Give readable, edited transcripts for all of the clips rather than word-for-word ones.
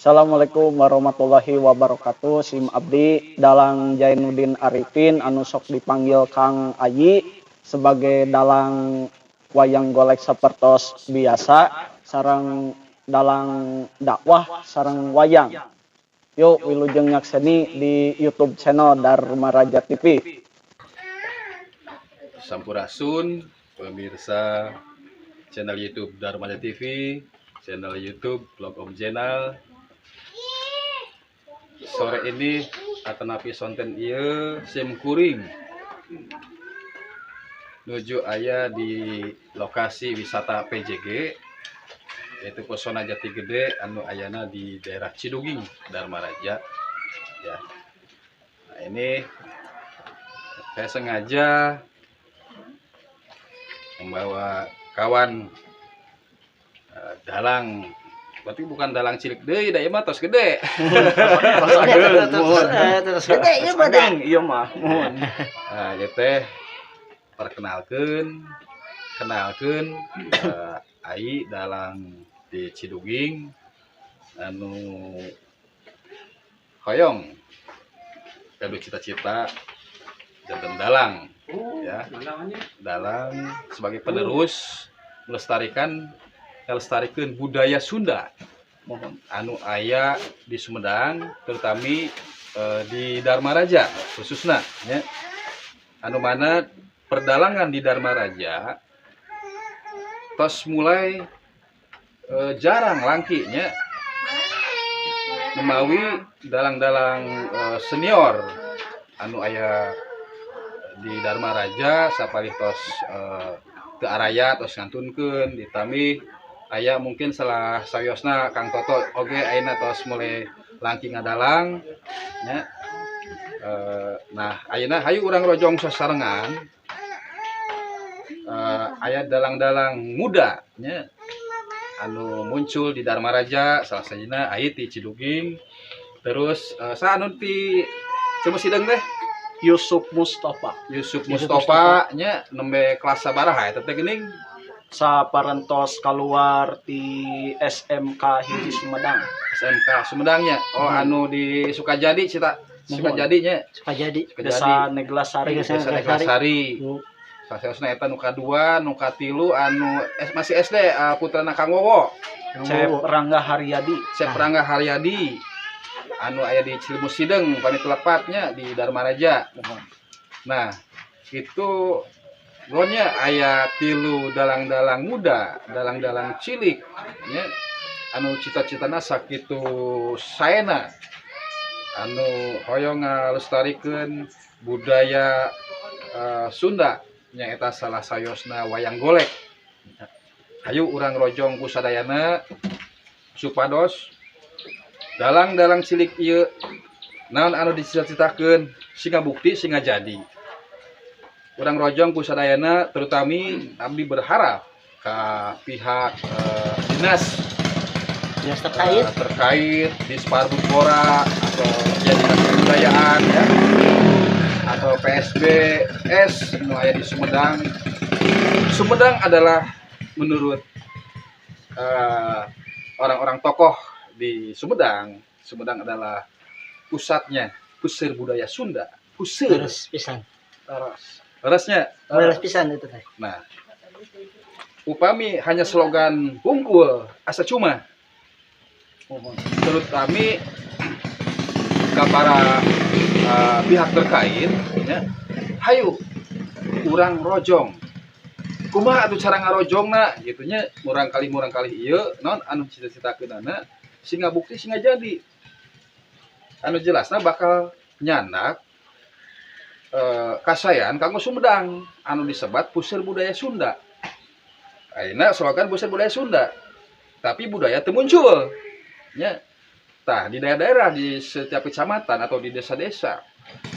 Assalamualaikum warahmatullahi wabarakatuh. Sim abdi Dalang Jainuddin Arifin anu sok dipanggil Kang Ayi sebagai dalang wayang golek sapertos biasa sareng dalang dakwah sareng wayang. Yuk, wilujeng nyakseni di YouTube channel Dharma Raja TV. Sampurasun, pemirsa channel YouTube Dharma Raja TV, channel YouTube Vlog Om Jenal. Sore ini atanapi sonten ieu sim kuring nuju aya di lokasi wisata PJG, yaitu Pesona Jati Gede anu ayana di daerah Ciduging, Dharma Raja ya. Nah, ini saya sengaja membawa kawan dalang, berarti bukan dalang cilik deui da ieu mah tos gede. Terus gede ieu mah da. Iya mah, muhun. Nah, ieu teh perkenalkeun, kenalkeun ai dalang di Ciduging anu hoyong gaduh cita-cita janten dalang ya, dalang sebagai penerus melestarikan budaya Sunda anu aya di Sumedang, terutama di Dharma Raja khususnya ya, anu mana perdalangan di Dharma Raja tos mulai jarang langkinya memawi dalang-dalang senior anu aya di Dharma Raja sapalih tos teu araya, tos ngantunkeun. Ditambih aya mungkin salah sayosna Kang Toto oge ayeuna tos mulai langki ngadalang nya. Nah, ayeuna hayu urang rojong sasarengan. Aya dalang-dalang muda nya anu muncul di Dharma Raja, salah sahijina aya ti Ciduging, terus saha anu ti Cimusideng teh? Yusuf Mustafa. Yusuf Yusuf. Mustafa nya, nembe kelas sabaraha eta teh geuning? Saparantos keluar di SMK 1 Sumedang. SMK Sumedangnya, oh. Anu di Sukajadi cita Sukajadi nya. Sukajadi. Sukajadi. Desa Neglasari. Desa Desa Neglasari. Saseosna eta nu kadua, nu katilu anu masih SD, putrana Kang Wowo. Cep Rangga Haryadi. Cep Rangga Haryadi anu aya di Cilimus Sideng pamit lepatnya di Dharma Raja. Nah, itu gonya aya tilu dalang-dalang muda, dalang-dalang cilik nya anu cita-citana sakitu saena, anu hoyong ngalestarikeun budaya Sunda, nyaeta salah sayosna wayang golek. Hayu urang rojong ku sadayana supados dalang-dalang cilik ieu naon anu dicita-citakeun sehingga bukti sehingga jadi. Urang rojong ku sadayana, terutami abdi berharap ke pihak dinas Dinas terkait. Terkait di Disparbudpora atau ya dinas kebudayaan ya atau PSBS nu aya di Sumedang. Sumedang adalah menurut orang-orang tokoh di Sumedang, Sumedang adalah pusatnya puseur budaya Sunda, puseur. Leres pisan. Terus. Leresnya. Leres pisan itu teh. Nah, upami hanya slogan hungkul asa cuma. Terutama ke para pihak terkait ya, hayu urang rojong. Kumaha atuh cara ngarojongna gitu nya, murangkalih ieu naon anu cita-citakeunana sehingga bukti sehingga jadi, anu jelasna bakal nyandak kasayan kanggo Sumedang anu disebat puseur budaya Sunda. Ayeuna slogan puseur budaya Sunda, tapi budaya teu muncul nya. Tah, di daerah-daerah, di setiap kecamatan atau di desa-desa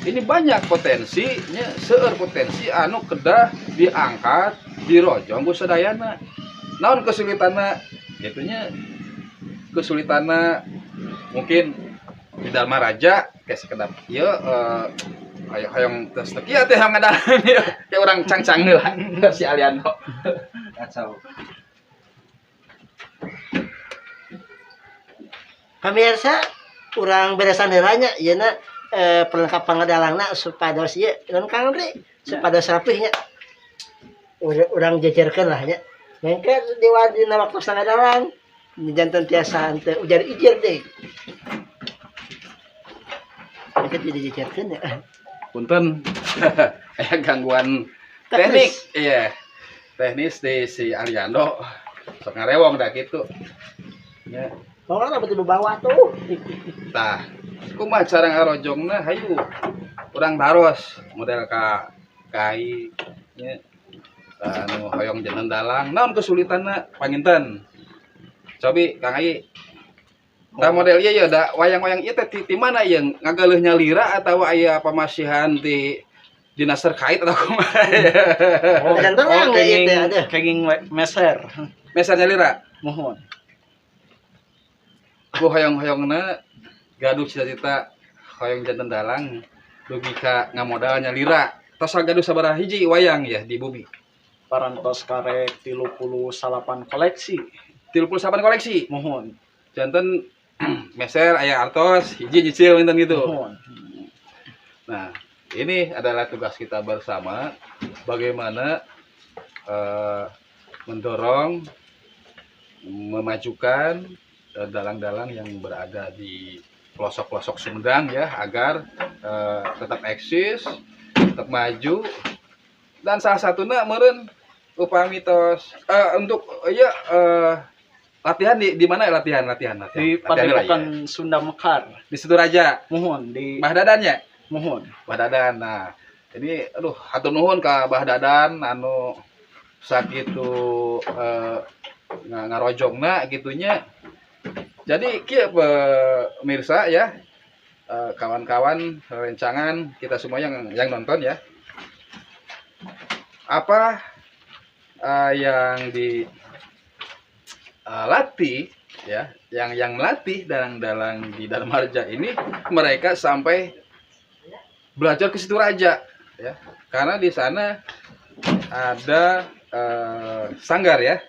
ini banyak potensi nya, seueur potensi anu kedah diangkat, dirojong ku sadayana. Naon kesulitanna gitu nya? Kesulitanna mungkin di Dharma Raja kayak sekedap ieu ayo hoyong tes teh kieu teh hayang ngadalan ieu kayak orang cangcang lah si Aliando kacau. Pamirsa, urang beresan heula nya ieu na perlengkapan ngadalangna supados ieu naon, Kang Andri, supados rapih nya. Urang jejerkeun lah nya. Mengke dina waktu ngadalang janten tiasa henteu ujar ijir deui. Mengke dijejerkeun ya. Punten, aya gangguan teknik. Iya. Teknis di si Ariando sok ngarewong dah gitu. Ya. Pokoknya betul bawa tuh. Tah, kumaha cara ngarojongna? Hayu urang taros model ka kai nya. Tah, anu hoyong janten dalang, naon kesulitanna panginten? Cobi Kang Ai. Tah, model ieu ya da wayang-wayang ieu teh ti mana ieu, ngagaleuh nyalira atau aya pamasihan di dinas terkait atau kumaha? Oh, Dan terang oh, ya, kenging, itu ada. Kenging meser. Meser nyalira. Mohon. Ku hoyong-hoyongna gaduh cita-cita hoyong janten dalang dugi ka ngamodal nyalira. Tos gaduh sabaraha hiji wayang ya di bumi? Parantos karek 38 koleksi. 38 koleksi. Mohon. Janten meser aya artos hiji nyicil minten gitu. Mohon. Nah, ini adalah tugas kita bersama bagaimana mendorong, memajukan dalang-dalang yang berada di pelosok-pelosok Sumedang ya, agar tetap eksis, tetap maju, dan salah satunya meureun upami tos untuk ya latihan di mana ya, latihan latihan latihan Di latihan lah Padepokan ya. Sunda Mekar. Di Situraja. Mohon di Bah Dadan ya. Mohon. Bah Dadan. Nah, ini aduh, hatur nuhun ka Bah Dadan anu sakitu ngarojongna gitunya. Jadi kieu, pemirsa ya, kawan-kawan rencangan kita semua yang nonton ya. Apa yang di latih ya, yang melatih dalang-dalang di Darmareja ini mereka sampai belajar ke Situraja ya, karena di sana ada sanggar ya,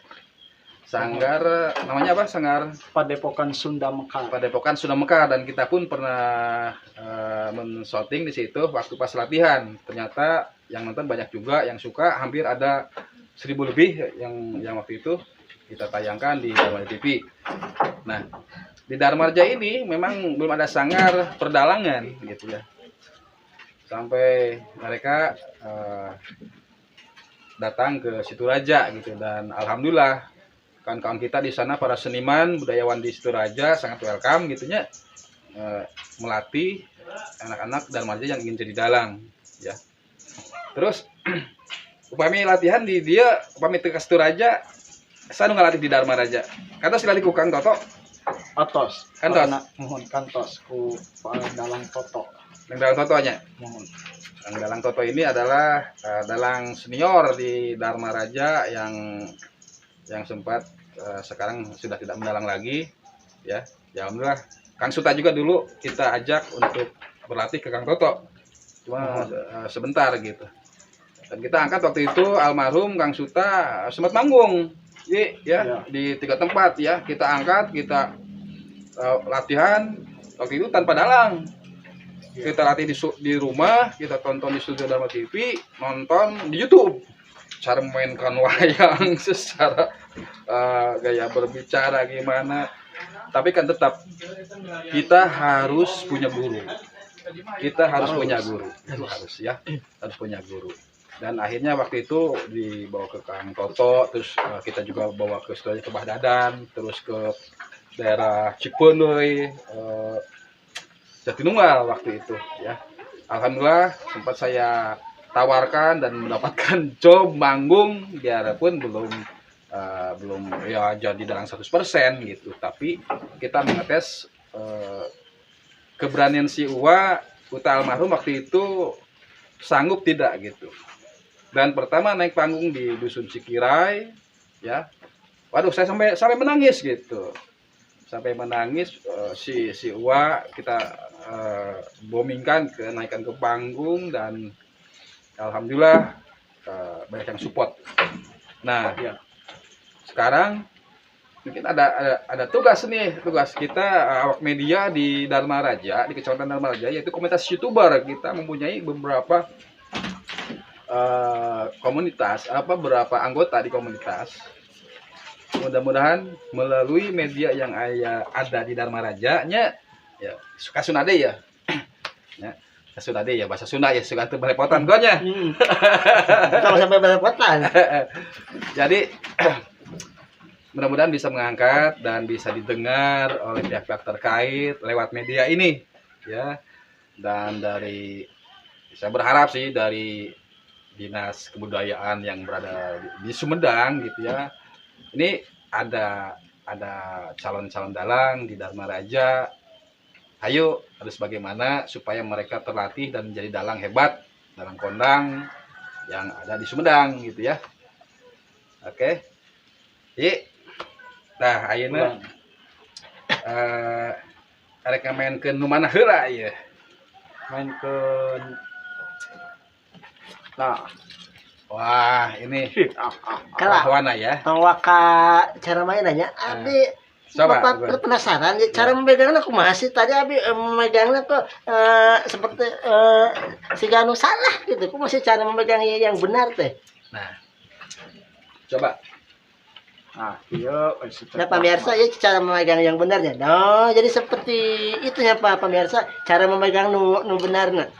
sanggar namanya apa, sanggar Padepokan Sunda Mekar. Padepokan Sunda Mekar, dan kita pun pernah men-shooting di situ waktu pas latihan. Ternyata yang nonton banyak juga yang suka, hampir ada 1000 lebih yang waktu itu kita tayangkan di Dharma TV. Nah, di Darmareja ini memang belum ada sanggar perdalangan gitu ya. Sampai mereka datang ke Situraja gitu, dan alhamdulillah kawan-kawan kita di sana, para seniman budayawan di Situraja sangat welcome gitunya, melatih anak-anak Darmareja yang ingin jadi dalang ya. Terus upami latihan di dia, upami teu ka Situraja, saha nu ngalatih di Darmaraja? Kantos dilatih ku Kang Toto? Atos. Kantos. Karena, mohon, kantos ku Pak Dalang Toto. Kang Dalang Toto nya. Mohon. Kang Dalang Toto ini adalah dalang senior di Darmaraja yang sempat sekarang sudah tidak mendalang lagi ya. Ya alhamdulillah, Kang Suta juga dulu kita ajak untuk berlatih ke Kang Toto, cuma sebentar gitu. Dan kita angkat waktu itu almarhum Kang Suta sempat manggung ya, Ya. di tiga tempat ya. Kita angkat, kita latihan waktu itu tanpa dalang. Kita latih di rumah, kita tonton di studio Dharma TV, nonton di YouTube cara memainkan wayang secara gaya berbicara gimana. Tapi kan tetap kita harus punya guru, kita harus punya guru itu harus ya, harus punya guru. Dan akhirnya waktu itu dibawa ke Kang Toto, terus kita juga bawa ke studio ke Bah Dadan, terus ke daerah Cipeundeuy, Jatinunggal waktu itu ya. Alhamdulillah sempat saya tawarkan dan mendapatkan job manggung, biarpun belum ya jadi dalang 100% gitu, tapi kita mengetes keberanian si Uwa Uta almarhum waktu itu sanggup tidak gitu. Dan pertama naik panggung di Dusun Cikirai ya, waduh, saya sampai sampai menangis gitu, sampai menangis. Si si Uwa kita boomingkan ke naikkan ke panggung dan alhamdulillah banyak yang support. Nah, Ya. sekarang Mungkin ada tugas nih, tugas kita awak media di Dharma Raja, di Kecamatan Dharma Raja, yaitu komunitas YouTuber. Kita mempunyai beberapa komunitas, apa, beberapa anggota di komunitas. Mudah-mudahan melalui media yang ada di Dharma Raja nya ya, suka Sunda ya. Ya, Sunda ya, bahasa Sunda ya, suka teu belepotan nya. Kalau sampai belepotan. Jadi mudah-mudahan bisa mengangkat dan bisa didengar oleh pihak-pihak terkait lewat media ini ya. Dan dari saya berharap sih dari Dinas Kebudayaan yang berada di Sumedang gitu ya. Ini ada calon-calon dalang di Dharma Raja. Ayo harus bagaimana supaya mereka terlatih dan menjadi dalang hebat, dalang kondang yang ada di Sumedang gitu ya. Oke. Yi. Nah, ayeuna arek ngamaenkeun nu mana heula ieu? Mainkeun. Nah, wah, ini Kala. Wahwana ya. Tong waka cara mainannya abi. Coba, Bapak coba. Penasaran ya, cara memegangnya kumaha sih tadi abi memegangnya kok seperti siga anu salah gitu. Kok masih cara memegangnya yang benar teh? Nah. Coba. Nah, iya. Nah, pemirsa ya, cara memegang yang benarnya. No, jadi seperti itu ya, Pak pemirsa, cara memegang nu nu benarna.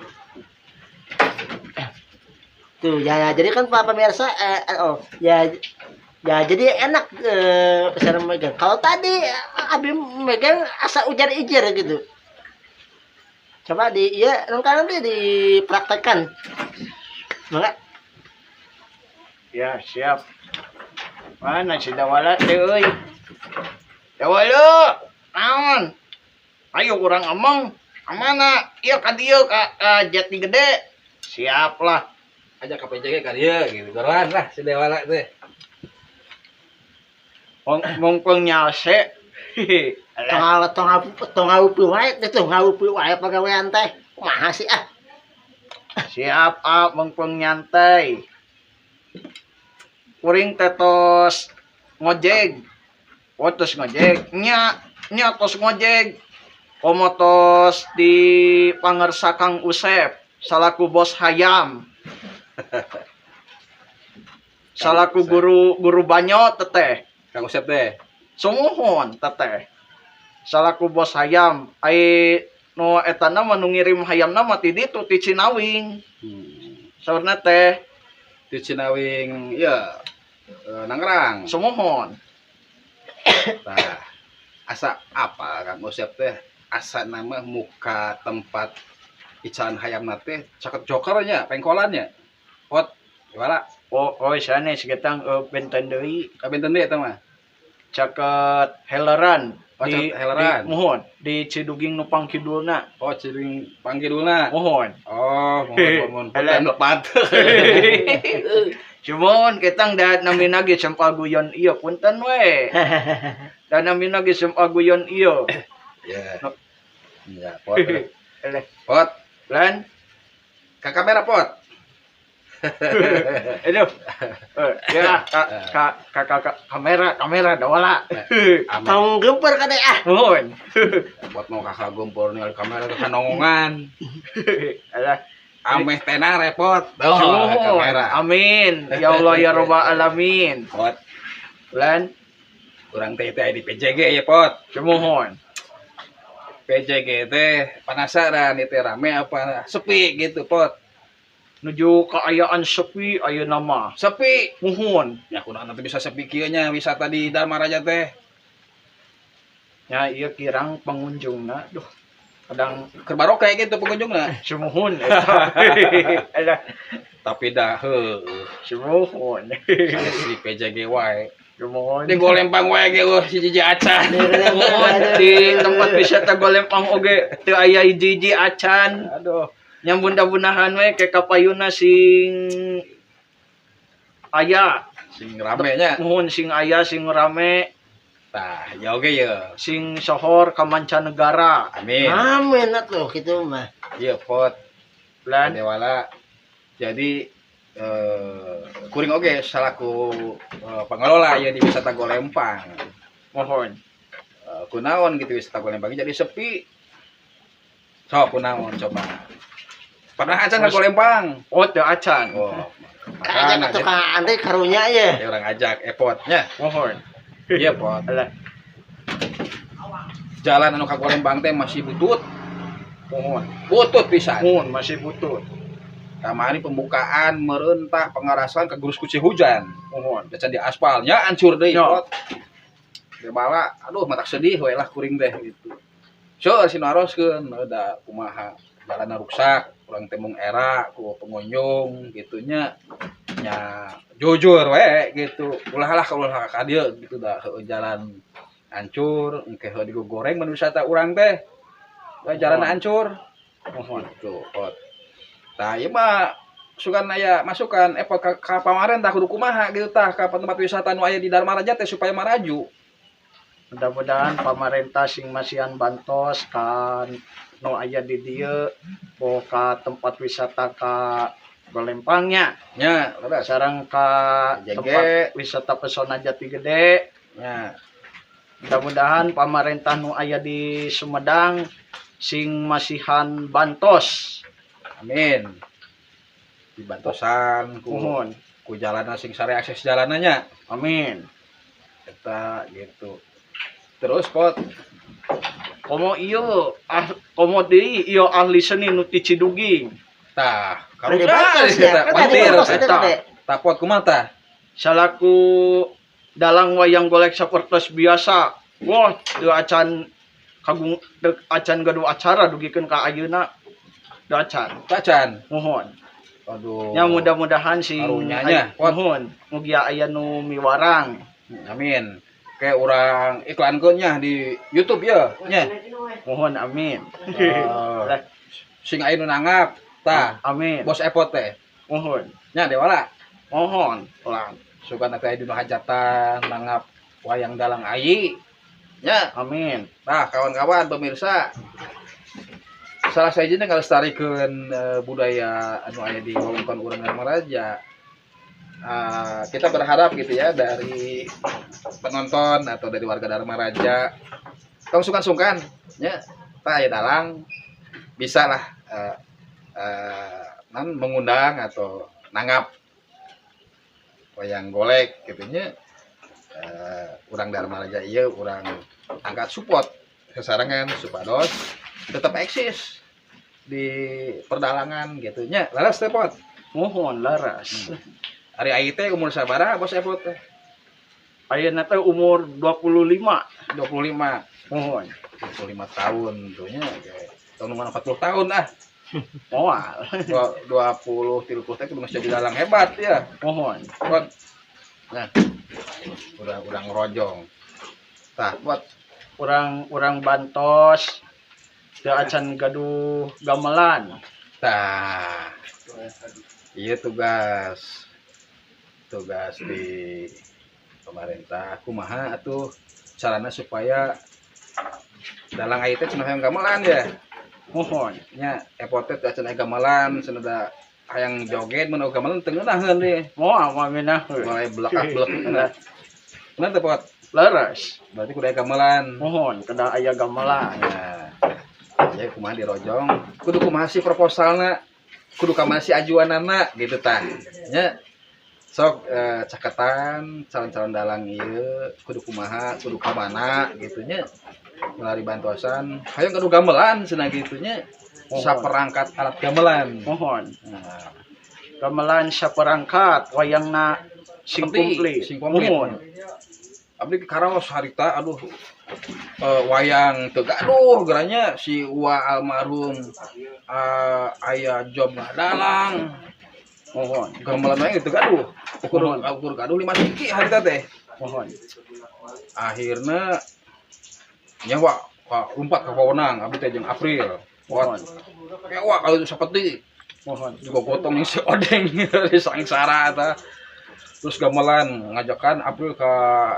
Tuh ya, ya, jadi kan Pak pemirsa oh ya ya, jadi enak cara memegang. Kalau tadi abi memegang asa ujar ijer gitu. Coba di ya kan nanti dipraktekkan. Mangga. Ya, siap. Mana si Dawala teh euy? Dawala, naon? Ayo urang ngomong. Kamana? Ieu ka dieu ka Jati Gede. Siap lah. Ajak ke PJG ka dieu gitu. Geroan lah si Dewala teh. Mongpeng nyalse. Tong tong tong ngaupi wae teh, tuh ngaupi wae pagawean teh. Kumaha sih ah? Siap ah, mongpeng nyantai. Kuring teh tos ngojek. Oh, tos ngojek. Nya, nya tos ngojek. Komo tos di pangersa Kang Usep salaku bos hayam. Salaku guru guru banyo teteh. Kang Usep teh. Sumuhun teteh. Salaku bos hayam ai nu eta mah nu ngirim hayamna mah ti ditu ti Cinawing. Saurna teh Di Cinawing ya, Nanggerang. Sumuhun. Nah, asa apa Kang Usep teh? Asa nama muka tempat icalan hayam teh caket jokernya, pengkolannya. Pot, gimana? Oh, sanes getang benten deui. Kabenten deui eta mah. Caket Heleran. Oh, di, caket Heleran. Di, muhun di Ciduging nu pangkidulna. Oh, Ciduging pangkidulna. Muhun. Oh, mohon mohon Alah. punten lepat. Cuman ketang da namina ge sempal guyon ieu, punten we. Da namina ge sempal guyon ieu. Ya. Ya, pot. Eleh. Pot, Lan, ke kamera pot. Aduh. Ya, ka ka ka, ka, ka kamera kamera dawala. Aman. Tong gempur kade ah. Muhun. Pot mau kakak gompor nih kamera ke nongongan. Alah. Ameh tenar repot. Oh, Sumuhun. kamera. Amin. Ya Allah ya Rabbal alamin. Pot, Lan, kurang teh teh di PJG ya, pot. Sumuhun. PJG teh penasaran itu rame apa sepi gitu, pot. Nuju kaayaan sepi ayeuna mah. Sepi. Muhun. Ya kunaon nanti bisa sepi kieu nya wisata di Dharma Raja teh. Ya ieu kirang pengunjungna. Duh. Kadang Keur baroke gitu pengunjungna. Sumuhun eta. Alah, Tapi dah heuh. Sumuhun. Sanes di PJG wae. Sumuhun. Di Golempang wae ge eueuh hiji-hiji acan. Sumuhun di tempat wisata Golempang oge teu aya hiji-hiji acan. Aduh. Nya bunda-bundahan we ke kapayuna sing aya. Sing rame nya. Muhun, sing aya, sing rame, Tah, ya oge ya. Sing sohor ka mancanegara. Amin. Amin atuh kitu mah. Iya, pot. Lan, Dewala. Jadi kuring oge salaku pengelola ya di wisata Golempang. Mohon. Kunaon gitu wisata Golempang jadi sepi. Sok kunaon coba. Pernah acan ka Golempang? Oh, teu acan. Oh. Kaajak atuh Kang Andri karunya ye. Ya urang ajak Epot nya. Mohon. Iya, Pot. Alah, Jalan anu ka Golempang teh masih butut, mohon. Butut pisan. Mohon masih butut. Kamari pembukaan merentah pengarasan ke gerus kuci hujan. Mohon. Can di aspalnya hancur deui, Ya. Pot. Bala, aduh, matak sedih we lah kuring teh gitu. So, si naroskeun da kumaha jalanna ruksak, urang teh mung era ku pengunjung gitunya, nya jujur we gitu. Ulah lah ulah ka dieu gitu da heueuh jalan hancur, engke heueuh digoreng mun wisata urang teh. We jalan hancur. Mohon. Gitu, Pot. Tah ieu mah sugan aya masukan Epot ka pamarentah kudu kumaha gitu tah ka tempat wisata nu aya di Darmaraja teh supaya maraju. Mudah-mudahan pamarentah sing masihan bantos kan nu aya di dieu boh ka tempat wisata ka Golempangnya Nya, leres. sareng ka JG. tempat wisata Pesona Jati Gede. Nya. Mudah-mudahan pamarentah nu aya di Sumedang sing masihan bantos. Amin. Dibantosan ku Mohon. Ku jalanna sing sare akses jalanannya. Amin. Eta gitu. Terus, Pot, Komo ieu ah, komo deui ieu ahli seni nu ti Ciduging. Tah, Udah karunya dibantos ya. eta Kan tadi kuatir bantos eta. eta teh. Tah, Pot, kumaha tah? Salaku dalang wayang golek sapertos biasa, wah, teu acan kagung, teu acan gaduh acara dugikeun ka ayeuna, teu acan. Tacan. Mohon. Aduh. Nya mudah-mudahan sing Karunya nya, Pot. Mohon, mugia aya nu miwarang. Amin. Kayak urang iklankeun nya di YouTube ya, nya. Mohon, amin. Eh, sing aya nu nanggap tah Amin. Bos Epot teh. Mohon. Nya dewala. Mohon ulang. Sugan teh aya dina hajatan nanggap wayang dalang ayi. Nya. Amin. Nah, kawan-kawan pemirsa, salah sahijina ngalestarikeun budaya anu aya di wewengkon urang Darmaraja. Kita berharap gitu ya dari penonton atau dari warga Darmaraja tong sungkan-sungkan nya, tah aya dalang bisa lah nan mengundang atau nanggap wayang golek gitu nya. Urang Darmaraja ieu urang angkat support sesarengan supados tetap eksis di perdalangan gitu nya. Laras teh, Pot? Mohon, laras. Ari ai teh umur sabaraha, Bos Epot teh? Ayeuna teh umur 25. 25? Mohon. 25 tahun tuh nya, tahun mana 40 tahun ah. Moal. 20 30 teh kudu geus jadi dalang hebat ya. Mohon. Pot. Nah, udah ngerojong tah, Pot. Urang urang bantos teu acan gaduh gamelan. Tah, iya, tugas tugas di pemerintah kumaha atuh carana supaya dalang aya teh cenah hayang gamelan ya. Mohon. Nya, Epot teh cenah aya gamelan, cenah da hayang joget mun gamelan teu ngeunaheun deh. Moal, moal ngeunaheun. Mulai belakak-belek nah teh, Pot. Leres. Berarti kudu aya gamelan. Mohon, kedah aya gamelan. Nah, ya kumaha dirojong, kudu kumaha sih proposalna, kudu kumaha sih ajuanana gitu tah nya. Sok caketan calon-calon dalang ieu kudu kumaha, kudu ka mana gitu nya, melalui bantosan hayang kudu gamelan cenah gitu nya. Mohon. Saperangkat alat gamelan. Mohon. Nah, Gamelan saperangkat wayangna sing Seperti, komplit. sing komplit. Mohon. Abdi karaos harita, aduh, wayang teu gaduh geranya si Uwa almarhum, aya job dalang. Mohon. Gamelan wae teu gaduh, ukur Mohon. Ukur gaduh 5 siki harita teh. Mohon. Akhirnya nyawa ka lumpat ka wewenang abdi teh jeung April. Wah, Mohon. wah, kalau itu seperti Mohon. juga gotong yang si Odeng di sangsara eta. Terus gamelan ngajakan April ke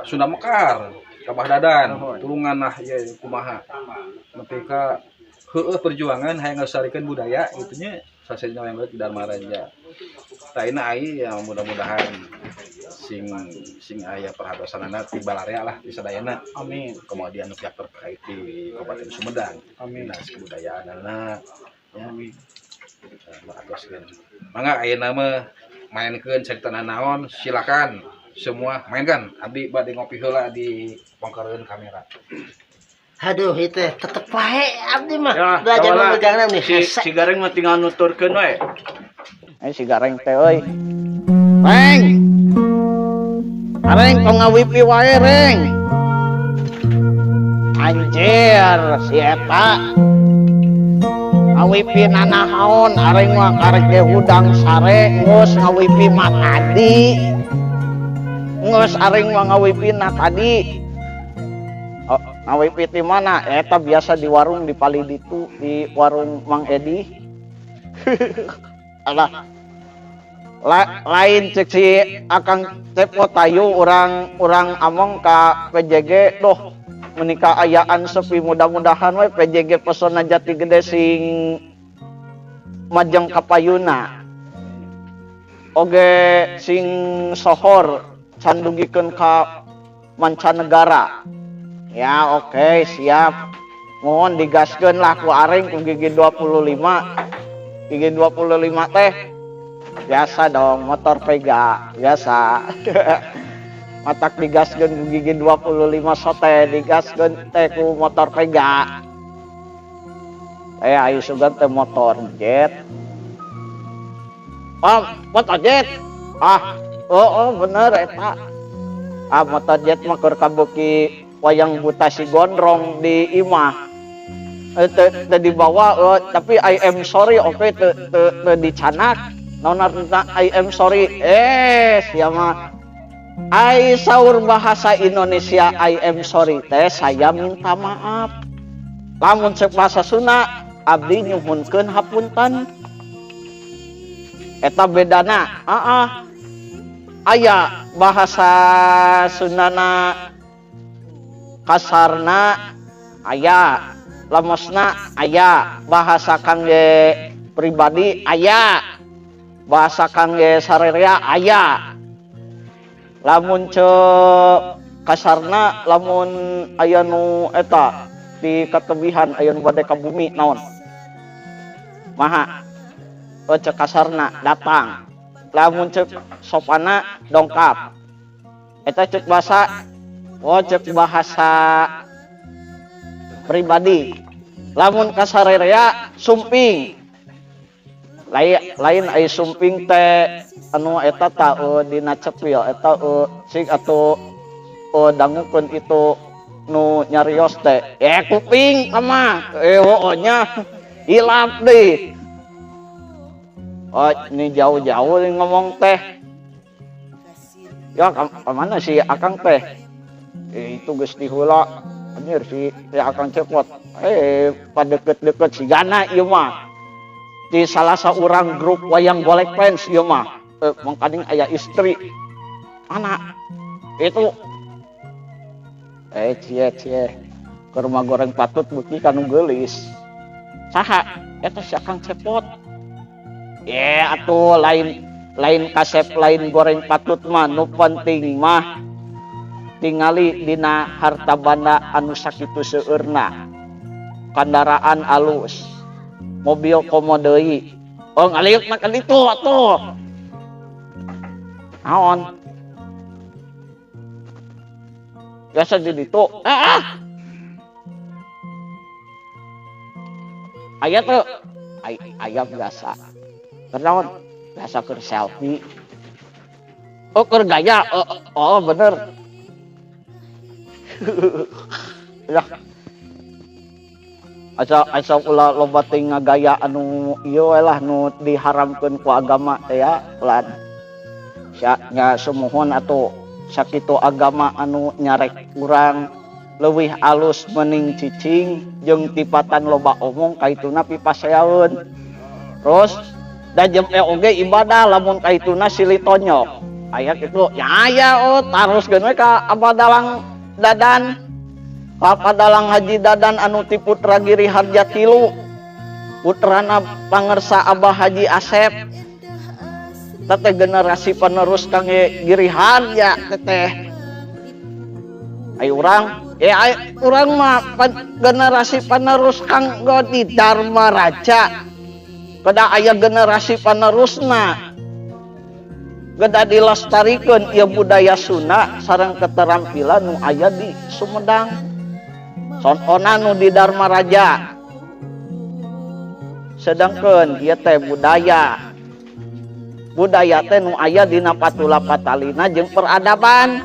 Sunda Mekar, ke Bah Dadan. Mohon. Tulungan lah ya kumaha nepi ka heueuh perjuangan hayang ngalestarikeun budaya gitu nya, sasenya yang di Darmaraja. Taina ai yang mudah-mudahan Sing sing aya perhatosanana ti balarea lah di sadayana. Amin. Kemudian pihak terkait di Kabupaten Sumedang. Amin. Dinas Kebudayaanana ya. Amin. Maatoskeun. Mangga ayeuna mah mainkeun caritana naon, silakan semua mainkan. Abdi bade ngopi heula di pongkereun kamera. Aduh, itu tetep wae abdi mah Ya, belajar kawan lah. memegangna nih. Si Hese. si Gareng mah tinggal nuturkeun we. Eh si Gareng teh euy. Reng. Areng tong ngawipi wae, Reng. Anjir, si eta. Ngawipi nanahaon, areng mah karek ge hudang sare geus ngawipi mah tadi. Geus areng mah ngawipi na tadi. Oh, ngawipi ti mana? Eta biasa di warung di pali ditu, di warung Mang Edi. Alah. Lain cek si Akang Cepot tayu urang among ka PJG doh menikah ayaan sepi, mudah-mudahan we PJG Pesona Jati Gede sing majeng kapayuna oge sing sohor can dugikeun ka mancanegara ya. Oke, siap, mohon digaskeun lah ku aring ku gigi 25. Gigi 25 teh biasa dong, motor Vega biasa. Matak digaskeun ku gigi 25 sote digaskeun teh ku motor Vega. Eh, ayo sugan teh motor jet. Oh, motor jet. Ah, oh, bener eta. Ah, motor jet mah keur kabuki wayang buta si gondrong di imah. Eh, teu teu dibawa, oh, tapi I am sorry, oke, teu teu teu dicanak. Naon artina I am sorry? Eh, siapa? Ai saur bahasa Indonesia I am sorry teh saya minta maaf. Lamun cek bahasa Sunda abdi nyuhunkeun hapunten. Eta bedana. Heeh. Aya bahasa Sundana kasarna aya, lemesna aya, bahasa kangge pribadi aya, bahasa kangge sarerea aya. Lamun cek kasarna, lamun aya nu eta di katebihan, aya nu bade ka bumi naon maha? Oh, cek kasarna datang. Lamun cek sopana dongkap. Eta cek bahasa, oh, cek bahasa pribadi. Lamun kasarerea sumping. Lain lain ai sumping teh anu eta ta dina cepil eta sing atuh dangukeun itu nu nyarios teh eh kuping mah eh oh nya hilap deh. Oh, ini jauh-jauh nih ngomong teh ya. Kemana si Akang teh? Eh, itu geus diheula anjir si, si Akang Cepot. Eh, padeket-deket si Gana ieu mah di salah seorang grup wayang golek fans ieu mah. Eh, mangkaning aya istri anak itu. Eh, cie cie ke rumah goreng patut beuki kanu geulis. Saha eta? Si Akang Cepot. Ya atuh lain lain kasep lain goreng patut mah, nu penting mah tingali dina harta banda anu sakitu seueurna, kendaraan alus, mobil komo deui. Oh, ngaliuk mah kan itu atuh naon biasa di ditu. Ah, ah. Aya tuh aya biasa. Naon biasa? Keur selfie. Oh, keur gaya. Oh, oh, oh bener ya. Asa asa ulah loba teh ngagaya anu ieu we lah, nu diharamkeun ku agama teh ya. Lan sia nya sumuhun atuh sakitu agama anu nyarek urang leuwih alus mending cicing jeung tipatan loba omong kaituna pipaseaeun. Terus da jempe oge ibadah lamun kaituna silih tonyok aya kitu ya. Aya, oh, taroskeun we ka Abah Dalang Dadan. Papa Dalang Haji Dadan anu ti Putra Giri Harja tilu, putrana pangersa Abah Haji Asep. Teteh generasi penerus kangge girihan ya teteh. Ayo urang, ya ayo urang mah generasi penerus kanggo di Dharma Raja. Kedah aya generasi penerusna. Kedah dilestarikeun ieu budaya Sunda sareng keterampilan nu aya di Sumedang. Sontona nu di Dharma Raja. Sedangkeun ieu teh budaya. Budaya teh nu aya dina patula patalina jeung peradaban.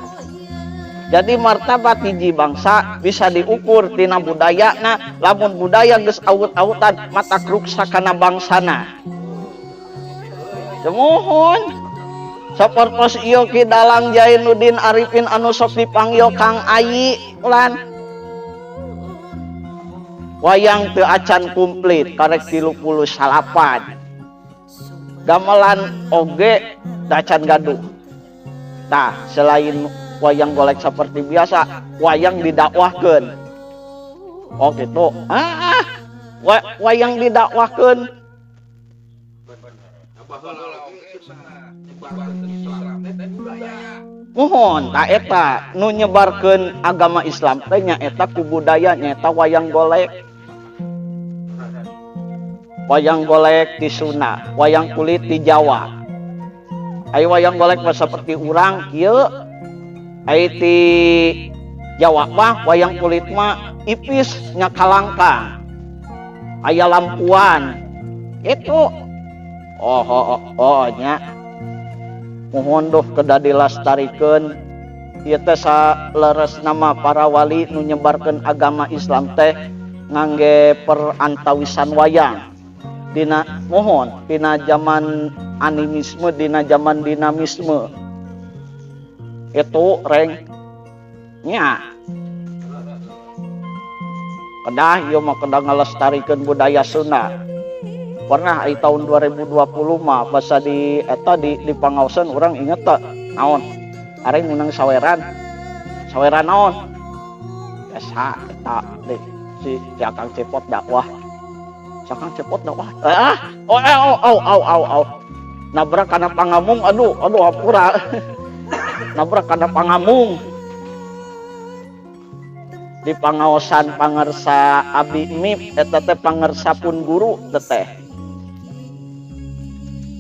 Jadi martabat hiji bangsa bisa diukur tina budayana. Lamun budaya geus awut-awutan matak ruksak kana bangsana. Sumuhun. Sapertos ieu Ki Dalang Jainuddin Arifin anu sok dipanggil Kang Ayi lan wayang teu acan komplit karek 39. Gamelan oge dacan gaduh. Tah, selain wayang golek seperti biasa, wayang didakwahkeun. Oh gitu. Wayang didakwahkeun. Mohon, ta eta nu nyebarkeun agama Islam teh nyaeta ku budaya nyaeta wayang golek. Wayang golek di Sunda, wayang kulit di Jawa. Ai wayang golek mah seperti urang kieu. Ai ti Jawa mah wayang kulit mah ipis nya kalangkang. Aya lampuan. Itu. Oh, oh, oh, oh nya. Mohon duh kedah dilestarikeun. Ieu teh saleresna mah para wali nu nyebarkeun agama Islam teh ngangge perantawisan wayang. Dina mohon dina zaman animisme, dina zaman dinamisme. Itu reng nya. Kedah ieu mah kedah ngalestarikeun budaya Sunda. Pernah di tahun 2020 mah basa di eta di pangaosan urang inget teh naon? Areng menang saweran. Saweran naon? Biasa eta di si Akang Cepot dakwah. Si Akang Cepot dakwah. Oh, au, au, au, au, au. Nabrak kana pangamung, aduh, aduh, hampura. Nabrak kana pangamung. Di pangaosan pangersa Abi Mip eta teh pangersa pun guru teteh.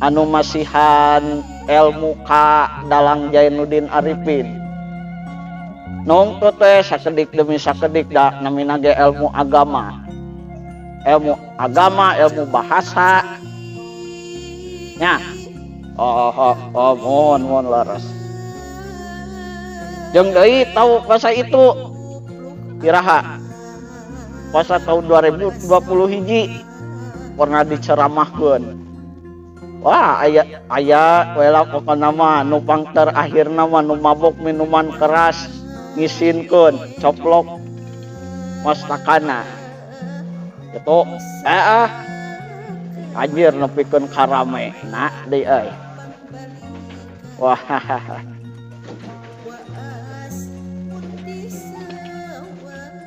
Anu masihan ilmu ka Dalang Jainuddin Arifin. Nung teh sakedik demi sakedik da namina ge ilmu agama. Ilmu agama, ilmu bahasa. Nya. Oh, oh, oh, mohon, mohon leres. Jeung deui tau bahasa itu iraha. Puasa tahun 2020 hiji pernah diceramahkeun. Wah, aya aya we lah pokona mah nu pang terakhirna mah nu mabok minuman keras ngisinkeun coplok mastakana. Gitu. Anjir nepikeun karame na deui euy. Wah.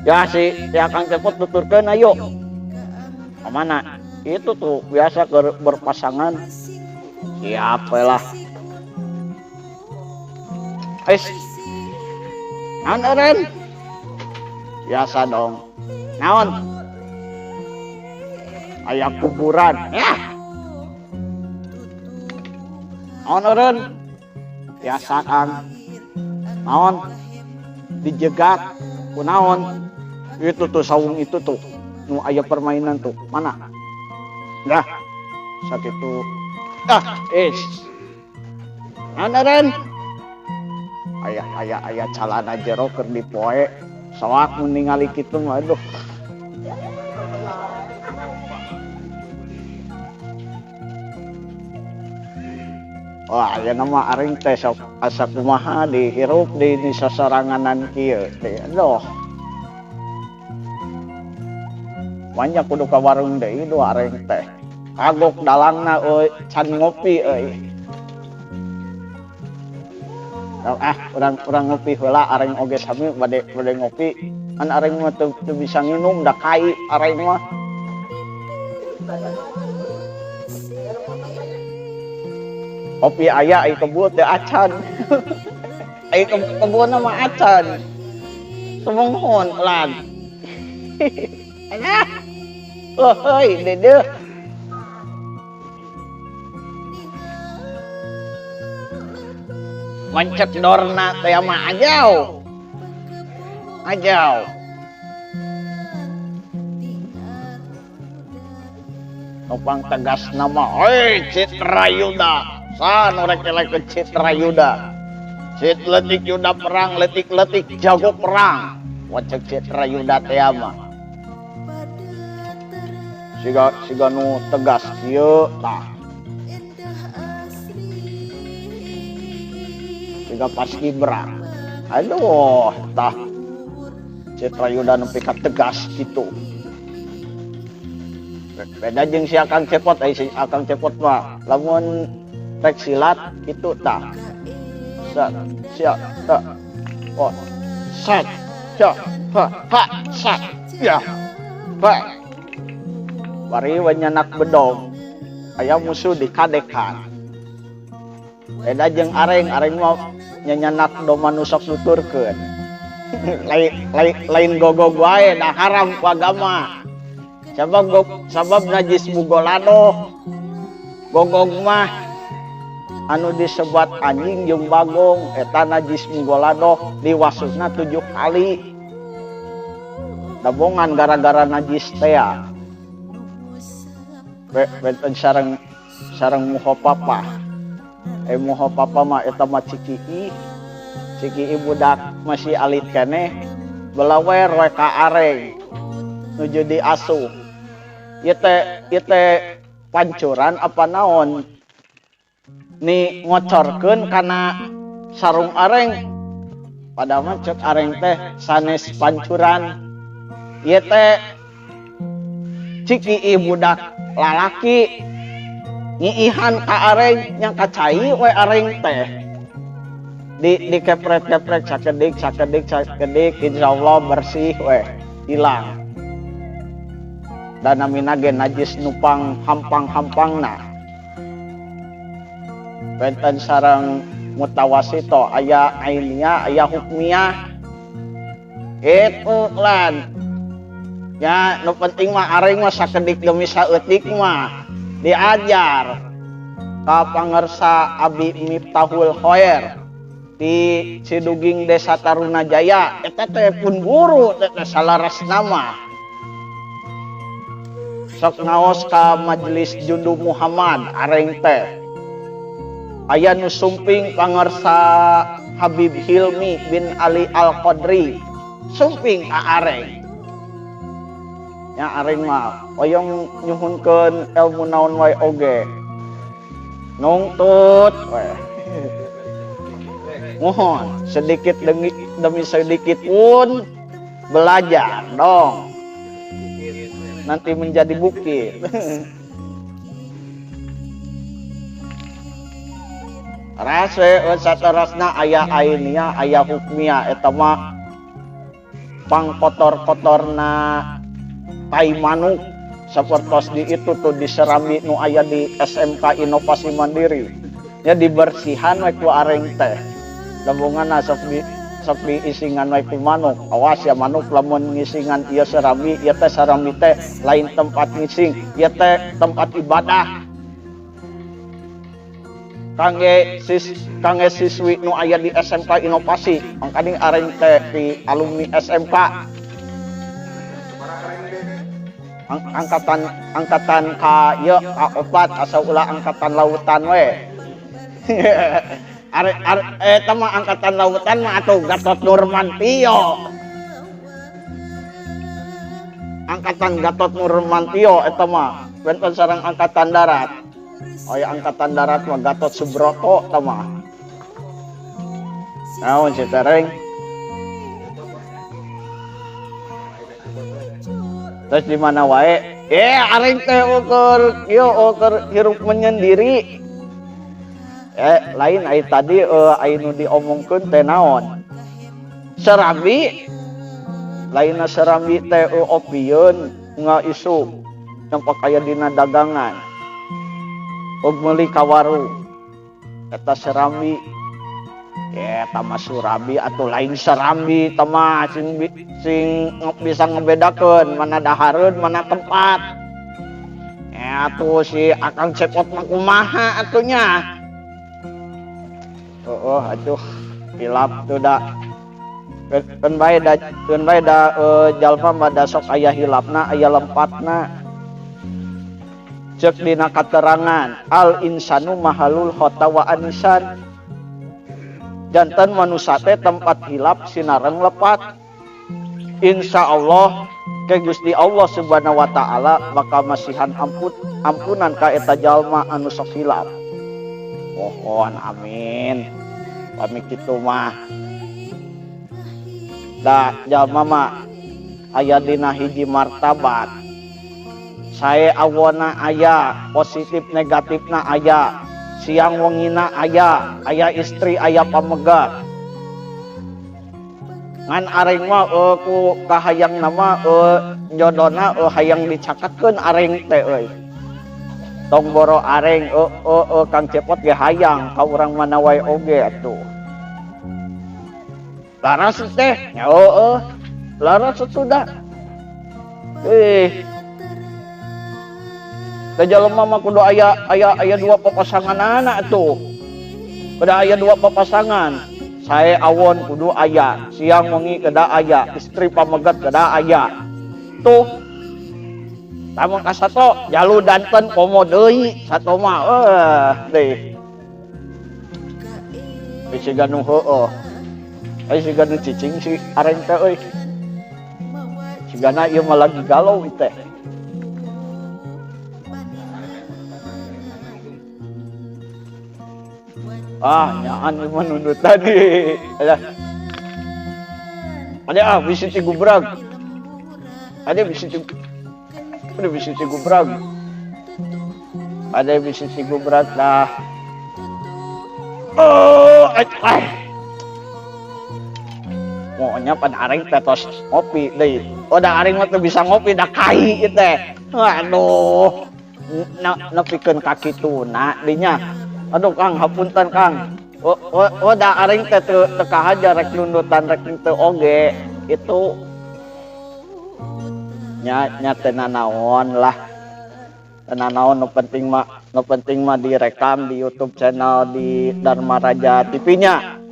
Ya si Kang Cepot tuturkeun ayo. Kemana? Itu tuh biasa berpasangan. Siap lah. Ais. Naon eureun? Biasa dong. Naon? Aya kuburan. Ya. Naon eureun? Biasa Kang. Naon? Dijegat. Kunaon? Itu tuh saung itu tuh. Nu aya permainan tuh. Mana? Dah. Sakitu. Ah, is. Naon eureun? Aya aya aya calana jero keur dipoe. Soak mun ningali kitu mah aduh. Wah, ayeuna mah aring teh sok asa kumaha dihirup di sasaranganan kieu teh. Aduh. Banyak kudu ka warung deui dua aring teh. Kagok dalangna euy, can ngopi euy. Ah, urang ngopi heula aring oge sami bade ngopi. Kan aring mah teu bisa nginum da kai aring mah. Kopi aya ai kebun teh acan. Ai kebun mah acan. Sumungkun lan. Alah. Oh, heuy dedeuh. Mancek dorna teh mah ajau. Ajau. Nopang tegas nama, hei Citra Yuda. Sa nu rek elek Citra Yuda. Cit letik Yuda perang, letik-letik jago perang. Wacek Citra Yuda teh mah. Siga nu tegas kieu tah. Siga paskibra. Aduh, tah. Citra Yuda nepi ka tegas kitu. Beda jeung si Akang Cepot, ai si Akang Cepot mah lamun rek silat kitu tah. Sat, sia, ta. Oh. Sat, sia, ha, ha, sat. Ya. Ha. Bari we nyanak bedog. Aya musuh dikadekan. Beda jeung areng, areng mah nyanyanak doma nu sok nuturkeun. Lain gogog wae da haram ku agama. Sabab najis mugolado. Gogog mah anu disebat anjing jeung bagong eta najis mugolado diwasuna 7 kali. Dabongan gara-gara najis teh. Benten sareng muhopapa. Muhopapa mah eta mah cikii. Cikii budak masih alit keneh belawer we ka areng nuju diasuh. Ieu teh pancuran apa naon? Ni ngocorkeun kana sarung areng. Padahal mah cek areng teh sanes pancuran. Ieu teh cikii budak lalaki nyiihan ka areng nya kacai we areng teh. Di keprek-keprek sakedik sakedik sakedik insyaallah bersih we hilang. Dan namina ge najis nupang hampang-hampangna. Benten sareng mutawasito aya ainia aya hukmiyah. Kitu lan. Ya nu penting mah areng mah sakedik demi saeutik mah diajar ka pangersa Abi Miftahul Khair di Ciduging Desa Tarunajaya eta teh pun guru teh salaras nama. Sok ngaos ka majelis Jundu Muhammad areng teh. Aya nu sumping pangersa Habib Hilmi bin Ali Al-Qadri sumping ka areng. Nya areng mah oyong nyuhunkeun ilmu naon wae oge. Nungtut we. Mohon sedikit demi sedikit pun belajar dong. Nanti menjadi bukit. Rase saterasna aya ainia aya hukmia eta mah pangkotor-kotorna tai manuk sapertos di itu tuh di serambi nu aya di SMK Inovasi Mandiri. Nya dibersihan we ku areng teh. Lembunganna sok diisingan we ku manuk. Awas ya manuk lamun ngisingan ieu serambi, ieu teh serambi teh lain tempat ngising, ieu teh tempat ibadah. Kangge siswi nu aya di SMK Inovasi, mangkaning areng teh di alumni SMK. Angkatan ka ieu ka opat asa ulah angkatan lautan we. Eta mah angkatan lautan mah atuh Gatot Nurmantio. Angkatan Gatot Nurmantio eta mah benten sareng angkatan darat. Oh ya angkatan darat mah Gatot Subroto eta mah. Naon si tereng? Terus di mana wae? Areng teh ukur ieu ukur hirup menyendiri. Lain ai tadi ai nu diomongkeun teh naon? Serambi. Lainna serambi teh opieun ngaisu nampak aya dina dagangan. Og meuli ka warung. Eta serambi. Eta mah surabi atau lain serambi eta mah sing bisa ngebedakeun mana dahareun mana tempat. Ya tuh si Akang Cepot mah kumaha atunya. Oh, aduh, hilap tuh da. Keun bae da, keun bae da jalma mah da sok aya hilapna, aya lempatna. Cek dina katerangan, al insanu mahalul khota wa anisan. Janten manusia teh tempat hilap sinareng lepat. Insya Allah ke Gusti Allah Subhanahu wa taala bakal masihan ampunan ka eta jalma anu sok hilap. Mohon amin. Pami kitu mah. Da jalma mah aya dina hiji martabat. Sae awona aya, positif negatifna aya, siang wengina aya, aya istri aya pamegat. Ngan areng mah ku kahayang nama jodona hayang dicakatkeun areng teh euy. Tong boro areng Kang Cepot ge hayang ka urang mana wae oge atuh. Laras teh nya heueuh. Laras atuh da. Da jalema mah kudu aya dua papasanganana atuh. Kudu aya dua papasangan. Sae awon kudu aya, siang wengi kedah aya, istri pamegat kedah aya. Tuh. Lamun ka sato jalu danten komo deui sato mah deui. Siga nu heueuh. Ai siga nu cicing si areng teh euy. Sigana ieu mah lagi galau ieu teh. Ah, nyaan ieu mah nundut tadi. Alah. Ada ah bisi ti gubrag. Ada bisi ti, ada bisi ti gubrag. Ada bisi ti gubrag dah. Oh, ay. Maunya pan areng teh tos ngopi deui. Oh, da areng mah teu bisa ngopi da kai ieu teh. Aduh. Nepikeun ka kituna dinya. Aduh Kang, hapunten Kang. Oh, da areng teh teu kahaja rek nundutan rek teu oge. Itu nya teu nanaon lah. Teu nanaon nu penting mah direkam di YouTube channel di Dharma Raja TV-nya.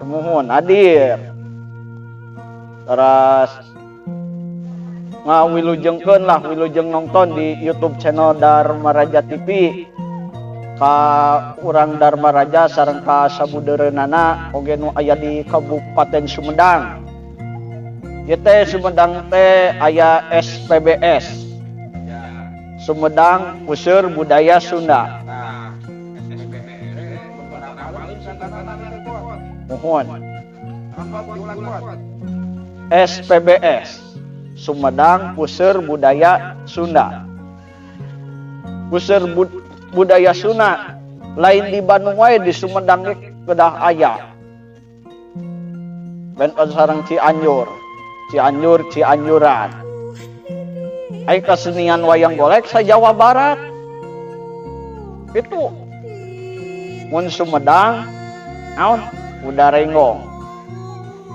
Muhun hadir. Terus ngawilujengkeun lah, wilujeng nonton di YouTube channel Dharma Raja TV. Ka urang Dharma Raja sareng ka sabudeureunana oge nu aya di Kabupaten Sumedang. Ieu teh Sumedang teh aya SPBS. Sumedang Puseur Budaya Sunda. Mohon. SPBS Sumedang Puseur Budaya Sunda. Puseur Budaya Sunda lain di Bandung wae, di Sumedang ge kedah aya. Benten sareng Cianjur, Cianjur Cianjuran. Ai kesenian wayang golek sa Jawa Barat. Itu mun Sumedang naon? Kuda Renggong.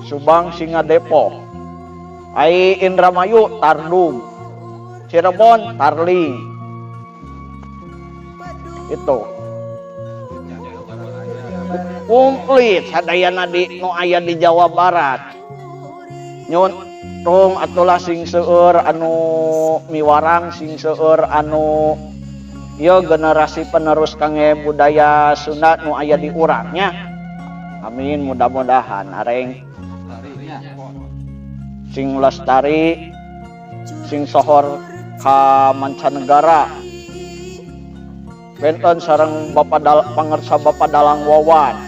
Subang Singa Depok. Ai Indramayu Tardung. Cirebon Tarling. Itu. Komplit sadayana di nu aya di Jawa Barat. Nyun tung atulah sing seueur anu miwarang, sing seueur anu ieu generasi penerus kangge budaya Sunda nu aya di urang nya. Amin, mudah-mudahan areng sing lestari, sing sohor ka mancanegara. Benten sareng Bapak pangersa Bapak Dalang Wawan,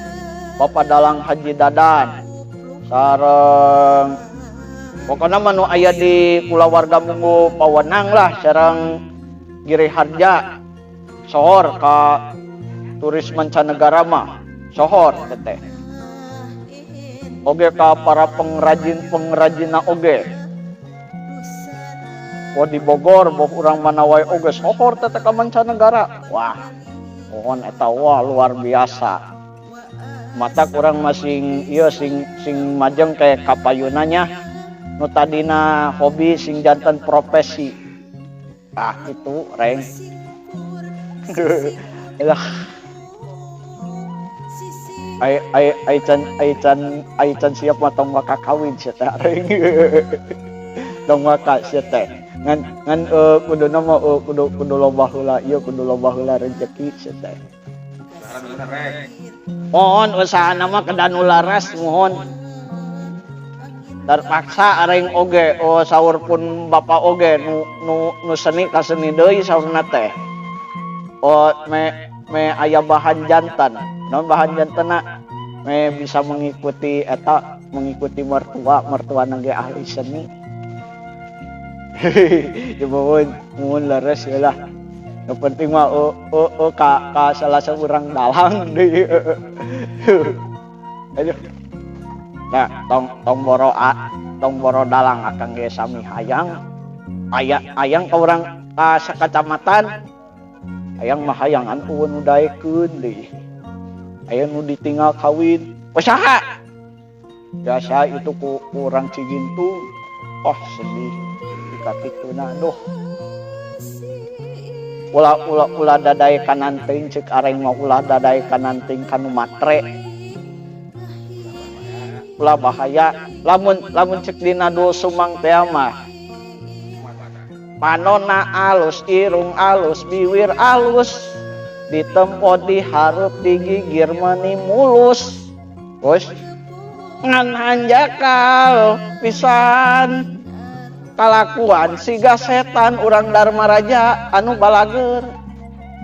Bapak Dalang Haji Dadan, sareng pokokna mah nu aya di kulawarga Munggu Pawenang lah, sareng Giri Harja sohor ka turis mancanegara mah sohor teteh. Oge ka para pengrajin-pengrajinna oge. Boh di Bogor, boh urang mana wae oge sohor teteh ka mancanegara. Wah. Mohon eta, wah, luar biasa. Mata kurang masing ieu sing sing majeng kayak kapayunanya nu tadina hobi sing janten profesi. Ah, itu reng lah. Ai ai ai can ai can ai can siap mah tong waka kawin sia teh, reng, tong waka sia teh. Ngan ngan kuduna mah kudu kudu loba heula ieu, kudu loba heula rezeki sia teh. Mohon usahana mah kedah nu laras. Mohon terpaksa areng oge, oh, saur pun bapak oge nu nu nu seni ka seni deui saurna teh. Oh, me me aya bahan janten non bahan jantenna me bisa mengikuti eta, mengikuti mertua, mertua ge ahli seni ya. Mohon mohon leres ya lah. Yang penting mah oh, ka ka salah seorang dalang deui. Aduh. Nah, tong tong boro a, tong boro dalang, akang ge sami hayang aya hayang ka urang ka sakacamatan. Hayang mah hayang an euweuh nu daekeun deui, aya nu ditinggal kawin. Oh, saha biasa itu ku urang Cigintung. Oh, sedih ka kituna. Duh, ulah ulah ulah dadaekan teuing, ceuk areng mah ulah dadaekan teuing kanu matre, ulah bahaya. Lamun lamun cek dina Doel Sumbang teh mah, panona alus, irung alus, biwir alus, ditempo dihareup digigir meni mulus. Bos, ngan hanjakal pisan, kalakuan siga setan. Urang Darmaraja anu balageur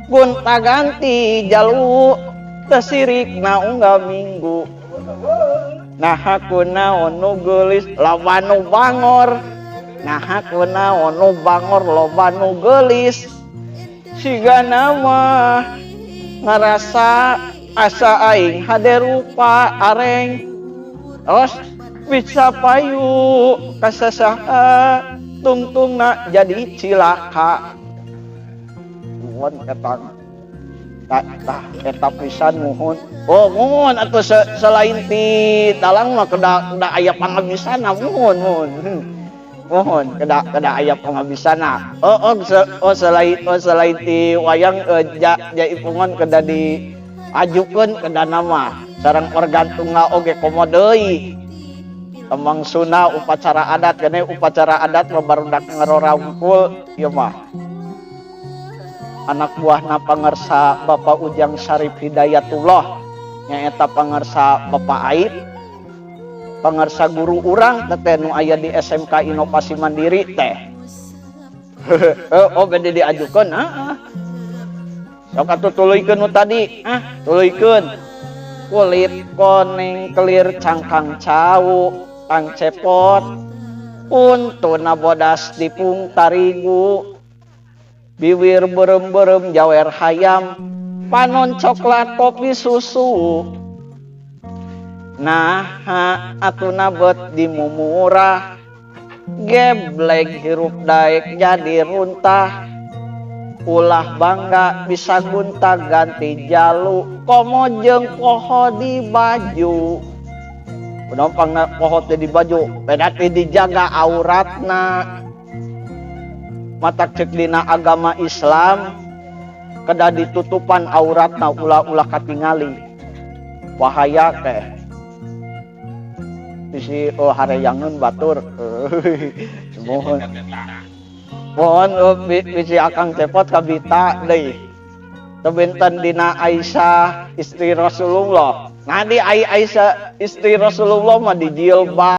gonta ganti jalu, teu sirikna unggal minggu. Nah, kunaon nu geulis loba nu bangor, nah kunaon nu bangor loba nu geulis? Sigana mah ngarasa asa aing hade rupa areng. Terus bisa payu kasasaha, tungtungna jadi cilaka. Nuhun eta tah tah eta pisan. Muhun, oh, muhun atuh. Selain ti dalang mah kedah kedah aya pangabisana. Muhun muhun muhun, kedah kedah aya pangabisana. Oh, selain, oh, selain ti wayang, ja jaipongan kedah diajukeun, kedah nama sareng organ tunggal oge. Komo deui tembang Sunda, upacara adat kene, upacara adat mah barudak ngarorangkul ieu mah anak buahna pangersa Bapak Ujang Syarif Hidayatullah, nyaeta pangersa Bapak Aib, pangersa guru urang teh nu aya di SMK Inovasi Mandiri teh. Oh, bade diajukeun? Heeh, sok atuh, tuluykeun nu tadi. Ah, tuluykeun. Kulit koneng kelir, cangkang cau, Kang Cepot, untuna bodas dipung tarigu, biwir beureum-beureum jawer hayam, panon coklat kopi susu. Nah, atuna bet di mumurah, geblek hirup daek jadi runtah. Ulah bangga bisa gunta ganti jalu, komo jeung poho di baju. Penumpang poho teh di baju, berarti dijaga auratna. Matak cek dina agama Islam kedah ditutupan auratna, ulah-ulah katingali, bahaya teh bisi, oh, hareyangeun batur. Mohon mohon, oh, bisi Akang Cepot kabita deui. Teu benten dina Aisyah istri Rasulullah. Nah, di Aisyah istri Rasulullah mah dijilbab.